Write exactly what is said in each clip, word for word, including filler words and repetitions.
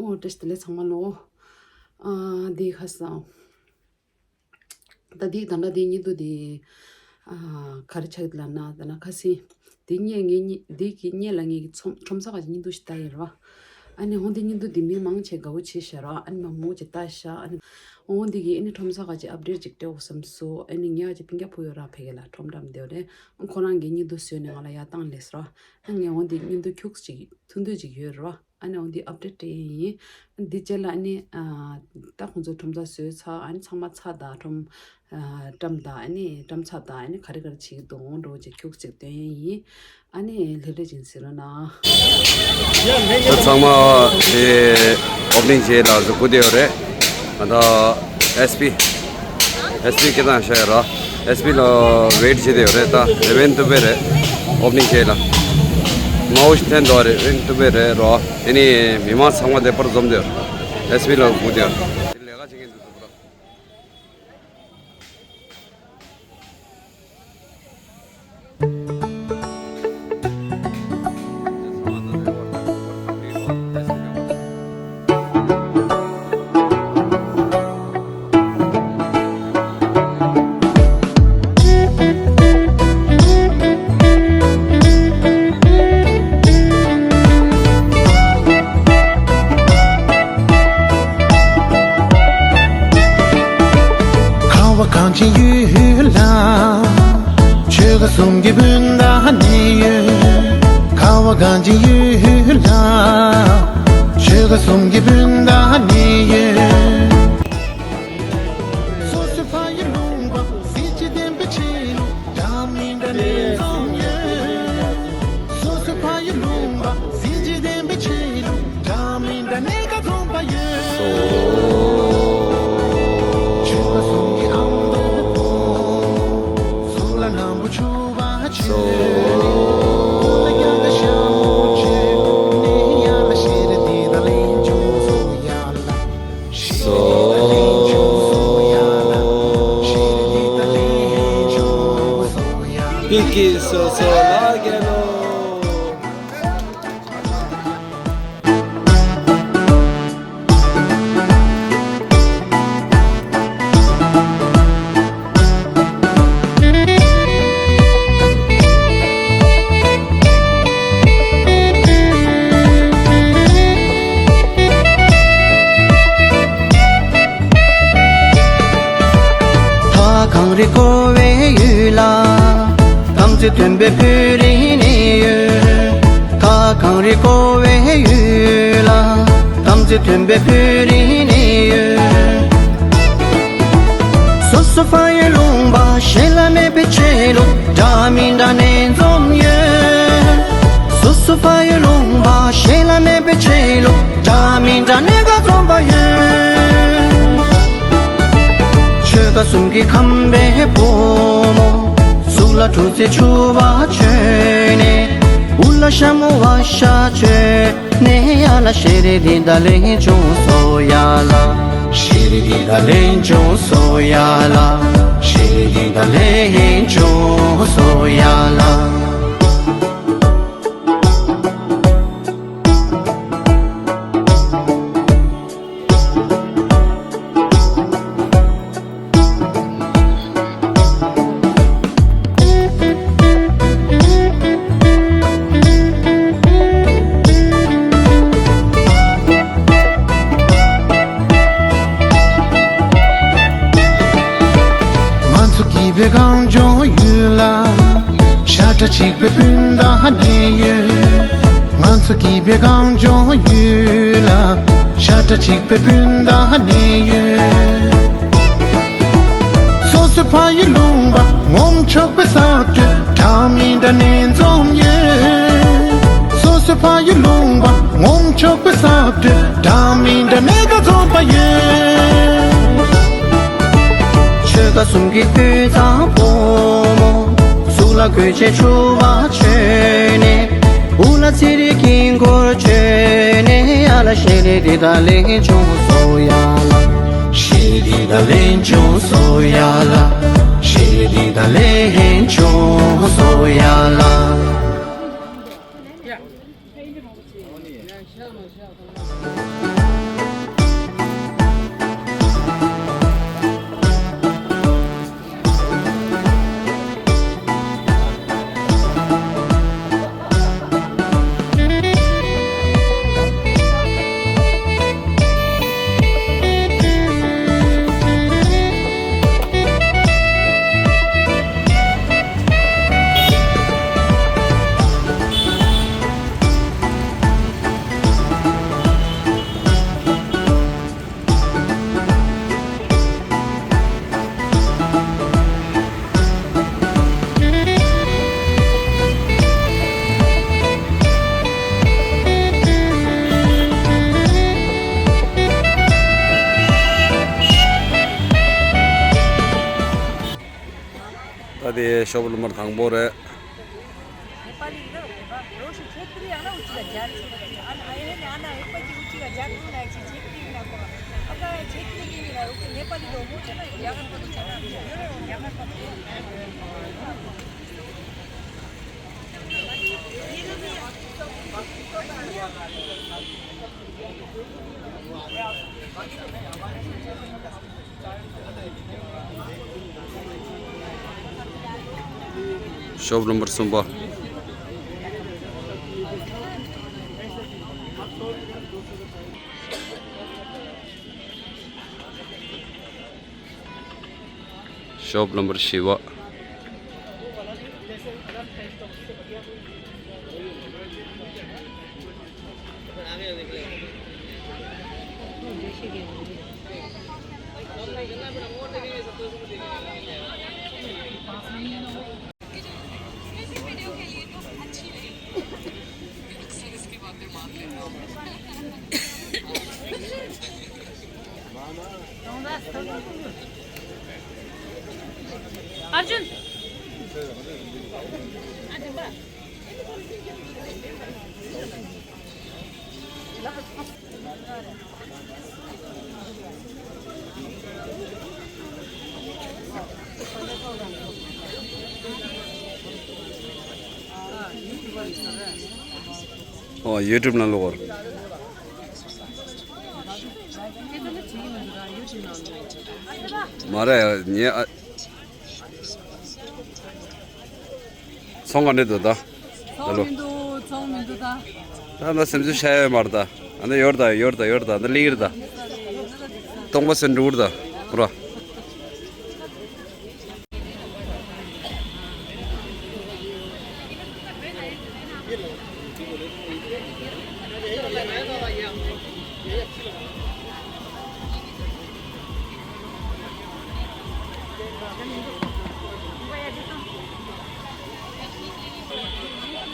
ཨོ་བཀྲ་ཤིས་བདེ་ལེགས་ཚང་མ་ལོ། ཨ་འདི་ཁ་སང་། ད་འདི་ད་ལྟ་འདི་སྙིང་སྡུག་འདི། ཨ་ག་རེ་ཆགས་ཀྱི་ལབ་ན་ད་ན་ཁ་སང་། འདི་སྔོན་ངས་འདི་གི་སྔོན་ལ་ངས་ཀྱི་ཚོམ་ཁྲོམ་ས་ཁ་ཅིག་སྙིང་སྡུག་ཞིག་ལྟ་ཡིན་ར་བ། ཨ་ནི་འོ་འདི་སྙིང་སྡུག་འདི་མི་མང་ཆེ་དགའ་བོ་བྱེད་ཤ་ར། ཨ་ནི་མ་མོ་ཅིག་ལྟ་ཤ། ཨ་ནི་འོ་འདི་གི་ཨ་ནི་ཁྲོམ་ས་ཁ་ཅིག་ཨབ་ཌེཊ་ཅིག་སྤྲད་དགོས་བསམ་སོང་། ཨ་ནི་ངས་ཨ་ཅེ་སྤུན་ཀྱག་ཕུ་ཡོད་ར་ཕ་གི་ལ་ཁྲོམ་འགྲམ་དེ་རེད། ཁོ་རང་གི་སྙིང་སྡུག་བཟོས་ནས་ང་ལ་ཡར་བཏང་ལེས་ར། ཨ་ངས་འོ་འདི་སྙིང་སྡུག་ཁྱུག་ཅིག་ཐུང་ཐུང་ཅིག་ཡོད་ར། ཨ་ནི་འོ་འདི་ཨབ་ཌེཊ་སྤྲད་ཡིན། འདི་རྗེས་ལ་ཨ་ནི་ཨ་ད་ཁོང་ཚོ་ཁྲོམ་ཚ་བཟོས་ཚར། ཨ་ནི་ཚང་མ་ཚར་དང་ཁྲོམ་ཨ་བཀྲམ་དང་ཨ་ནི་བཀྲམ་ཚར་དང་ཨ་ནི་ག་རེ་ག་རེ་བྱེད་ཀྱི་འདུག་འོང་འགྲོ་ཅེས་ཁྱུག་ཅིག་སྟོན་ཡིན། ཨ་ནི་ལྷོད་ལྷོད་ཅིག་གཟིགས་རོགས་གནང་། ད་ཚང་མ་དེ་ཨོ་པ་ནིང་བྱས་ལ་གཟིགས་གོ་བསྡད་ཡོད་རེད། ང་ད་ཨེས་པི་ཨེས་པི་སྐད་བཏང་བཞག་ཡོད་ར། ཨེས་པི་ལ་ཝེཊ་བྱེད་བསྡད་ཡོད་རེད། ད་ཨི་ཝེན་ཊི་ཐུབ་པ་རེད། ཨོ་པ་ནིང་བྱས་ལ་མང་པོ་ཞིག་འཐེན་འདུག་རེད། ཨི་ཝེན་ཊི་ཐུབ་པ་རེད་ར། དེ་ནས་མི་མང་ཚང་མ་དེ་པར་འཛོམས་བསྡད་ཡོད་རེད། ཨེས་པི་ལ་སྒུག་བསྡད་ཡོད་རེད། དེ་ལས་ཀ་བྱེད་མཁན་འདུག་ཚོ་པ་ར། ཁ་བ་གངས་ཅན་ཡུལ་ལ། ཆོལ་ཁ་གསུམ་གྱི་སྤུན་ཟླ་གནས་ཡོད། ཁ་བ་གངས་ཅན་ཡུལ་ལ། ཆོལ་ཁ་གསུམ་གྱི་སྤུན་ཟླ་གནས་ཡོད། སོ་སོའི་ཕ་ཡུལ་ལུང་པ་གཟི་བརྗིད་ལྡན་པའི་ཆེད་དུ། འདྲ་མི་འདྲ་གནས་འཛོམས་ཡོད། སོ་སོའི་ཕ་ཡུལ་ལུང་པ་གཟི་བརྗིད་ལྡན་པའི་ཆེད་དུ། འདྲ་མི་འདྲ་གནས་ཀ་འཛོམས་པ་ཡོད། ཆོལ་ཁ་གསུམ་གྱི་ཨ་མདོ་བོ། གཟུགས་ལ་སྣམ་བུ་ཕྱུག་པ་བྱོས་ནས། སྐུ་ལ་རྒྱ་གར་ཞྭ་མོ་བྱོས་ནས། ཡ་ལ་ཤེས་རེ་འདི་དང་ལེན་ཅུང་སོ་ཡ་ལ། ཤེས་རེ་འདི་དང་ལེན་ཅུང་སོ་ཡ་ལ། ཤེས་རེ་འདི་དང་ལེན་ཅུང་སོ་ཡ་ལ། ཀི་ཀི་སོ་སོ་ལ་གེ་ལོ། ད་གངས་རི་བསྐོར་བའི་ཡུལ་ལ། དམ་ཚིག་མཐུན་པའི་བོད་རིགས་གནས་ཡོད། ད་གངས་རི་བསྐོར་བའི་ཡུལ་ལ། དམ་ཚིག་མཐུན་པའི་བོད་རིགས་གནས་ཡོད། སོ་སོ་ཕ་ཡུལ་ལུང་པ་གཞན་ལ་མེད་པའི་ཆེད་དུ། འདྲ་མི་འདྲ་གནས་འཛོམས་ཡོད། སོ་སོ་ཕ་ཡུལ་ལུང་པ་གཞན་ལ་མེད་པའི་ཆེད་དུ། འདྲ་མི་འདྲ་གནས་ཀ་འཛོམས་པ་ཡོད། ཆོལ་ཁ་གསུམ་གྱི་ཁམས་པའི་བུ་མོ། གཟུགས་ལ་ཕྲུག་རྩལ་ཕྱུག་པ་བྱོས་ནས། དབུ་ལ་ཞྭ་མོ་བ་ཤ་བྱོས་ནས། ཡ་ལ་ཤེས་རེ་འདི་དང་ལེན་ཅུང་སོ་ཡ་ལ། ཤེས་རེ་འདི་དང་ལེན་ཅུང་སོ་ཡ་ལ། ཤེས་རེ་འདི་དང་ལེན་ཅུང་སོ་ཡ་ལ། ང་ཚོ་སྐྱིད་པའི་གངས་ལྗོངས་ཡུལ་ལ། ཤ་ཁྲག་གཅིག་པའི་སྤུན་ཟླ་གནས་ཡོད། ང་ཚོ་སྐྱིད་པའི་གངས་ལྗོངས་ཡུལ་ལ། ཤ་ཁྲག་གཅིག་པའི་སྤུན་ཟླ་གནས་ཡོད། སོ་སོའི་ཕ་ཡུལ་ལུང་པ་ངོམ་ཆོག་པའི་ས་བགྲོད། འདྲ་མི་འདྲ་གནས་འཛོམས་ཡོད། སོ་སོའི་ཕ་ཡུལ་ལུང་པ་ངོམ་ཆོག་པའི་ས་བགྲོད། འདྲ་མི་འདྲ་གནས་ཀ་འཛོམས་པ་ཡོད། ཆོལ་ཁ་གསུམ་གྱི་སྤུན་ཟླ་བུ་མོ། གཟུགས་ལ་གོས་ཆེན་ཕྱུག་པ་བྱོས་ནས། དབུ་ལ་ཚེ་རིང་དཀྱིལ་འཁོར་བྱོས་ནས། ཡ་ལ་ཤེས་རེ་འདི་དང་ལེན་ཅུང་སོ་ཡ་ལ། ཤེས་རེ་འདི་དང་ལེན་ཅུང་སོ་ཡ་ལ། ཤེས་རེ་འདི་དང་ལེན་ཅུང་སོ་ཡ་ལ། དེ་ཤོབ་ནམ་བར་དང་པོ་རེད། नेपाली न, रोश क्षेत्रीय है ना, उचिका जात। अन अयने आना एक पची उचिका जात ना, एक क्षेत्रीय ना को। अब क्षेत्रीय की ना, नेपाली तो मुझे ना, यागन को तो चला, यागन को। ཤོབ་ནམ་བར་གསུམ་པ། ཤོབ་ནམ་བར་བཞི་པ། अर्जुन। ཨོ། ཡུ་ཊུབ་ནང་ལོག་གོ། མ་རེད་ཉེ་ཨ། ཚོང་ག་འདྲ་འདུག་ད། ད་ཚོང་ལོ། མི་འདུག་ཚོང་མི་འདུག་ད། ད་ད་སེམས་ཚུལ་ཤ་ཡོད་མ་རེད་ད། ཨ་ནི་ཡོད་ད་ཡོད་ད་ཡོད་ད་ད་ལིར་ད། སྟོང་པ་སེམས་འགྲུར་ད་པུ་ར།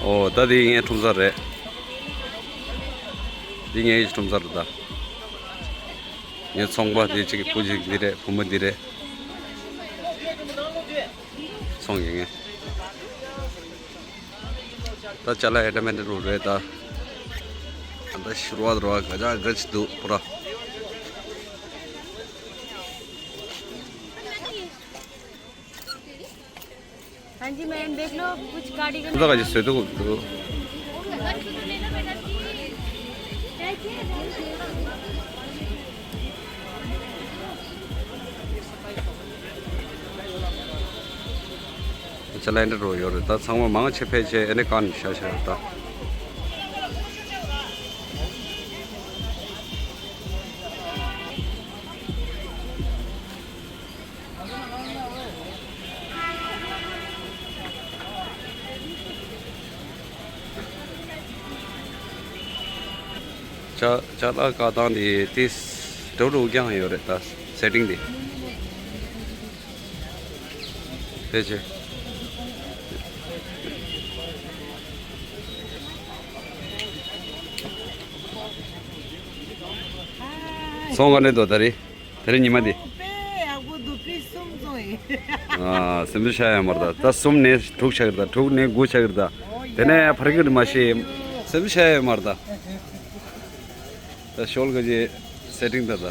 ཨོ། ད་དེ་ངའི་ཁྲོམ་ས་རེད། འདི་ངའི་ཁྲོམ་ས་རེད་ད། ངའི་ཚོང་པ་དེ་གཅིག་བུ་གཅིག་འདི་རེད། བུ་མོ་འདི་རེད། ཚོང་གི་ངས། ད་ཅ་ལག་ཨེ་ཏ་མེན་ཏ་རུ་རེད་ད། ད་ཤུར་བ་རུ་བ་ག་ཅག་ག་ཅི་འདུག་པུ་ར། हाँ जी मैम, देख लो, कुछ कार्डिगन। ད་ག་ཅི་བཟོས་འདུག་འདུག་ཅ་ལག་འདི་རུ་ཡོད་རེད་ད། ཚང་མ་མང་ཆེ་ཕལ་ཆེར་ཨེ་ནི་ཀ་ནས་བཞག་བཞག་རེད་ད། ཅ་ཅ་ལག་བཀག་སྟངས་དེ་དེ་འགྲོ་འགྲོ་རྐྱང་ཡོད་རེད་ད། སེ་ཊིང་དེ་ཕལ་ཆེར། ཚོང་ག་ནས་འདུག་ད་རེས། དེ་རིང་ཉི་མ་འདི། དཔེ་ཡག་པོ་འདུག་དཔེ་གསུམ་བཙོང་ཡིན། ཨ། སེམས་ཚོར་ཤ་ཡ་མར་ད། ད་གསུམ་ནས་དྲུག་ཆགས་ཀྱི་རེད་ད། དྲུག་ནས་དགུ་ཆགས་ཀྱི་རེད་ད། དེ་ནས་ཕར་གི་རེད་མ་ཤེས། སེམས་ཚོར་ཤ་ཡ་མར་ད། ད་ཤོལ་ག་ཅེ་སེ་ཊིང་ད་ད།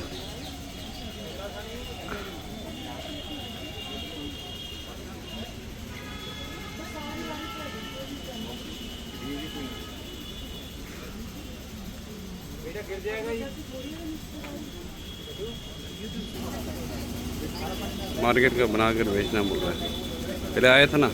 मार्केट का बनाकर बेचना बोल रहा है। पहले आया था ना।